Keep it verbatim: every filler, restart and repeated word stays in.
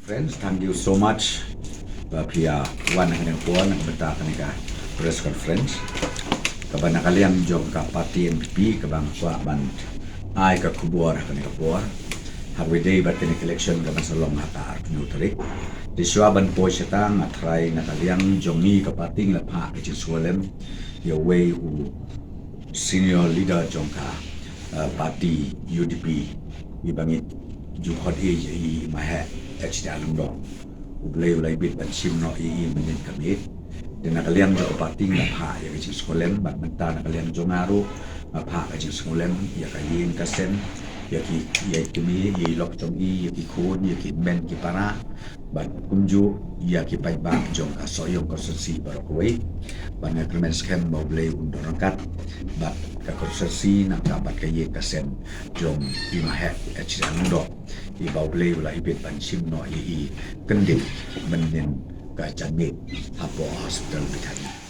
Friends, thank you so much ba phi ïa wan ha kane ka por na ka bynta kane ka press conference kaba na ka liang jong ka party N P P kaba nga kwah ban ai ka khubor ha kane ka por. Ha kawei de bad kane ka election kaba sa long ha ka arphew tarik. Te shuwa ban poi shata nga trai na ka liang jong ngi ka party ngi la phah ka jingsngewlem ïa uwei u senior leader jong ka uh, party U D P, i ba ngi ju khot i i Maheh H D R Lyngdoh. U Blei u la ibit ban shim noh i i mynnin ka miet. Te na ka liang jong ka party nga phah ïa ka jingsngewlem bad mynta na ka liang jong nga ruh nga phah ka jingsngewlem ïa ka ïing ka sem, ïa ki, ïa ki kmie, ïa i lok jong i, ïa ki khun, ïa ki hynmen ki para bad kumjuh ïa ki paidbah jong ka Sohiong constituency baroh kawei. Bad nga kyrmen skhem ba U Blei un don ryngkat bad ka constituency nangta bad ka ïing ka sem jong i Maheh H D R Lyngdoh, i ba U Blei u la ibit ban shim noh i i kyndit mynnin ka janmiet hapoh hospital Bethany.